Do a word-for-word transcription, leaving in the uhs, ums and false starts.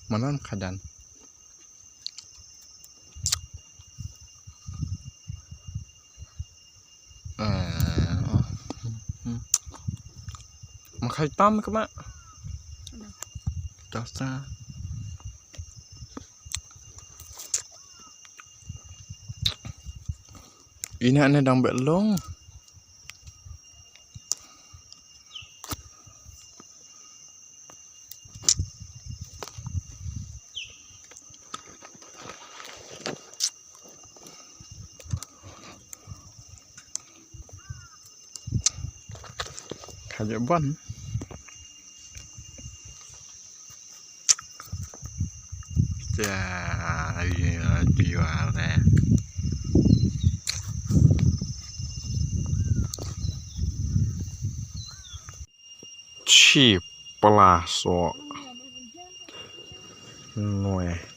Manan khadan. Eh, oh. Ma khai tam ka ma. Dosa. Ina ne dang bet long. Kaja ban. Ja, iya, iya, le. Chi pla so. Nwe.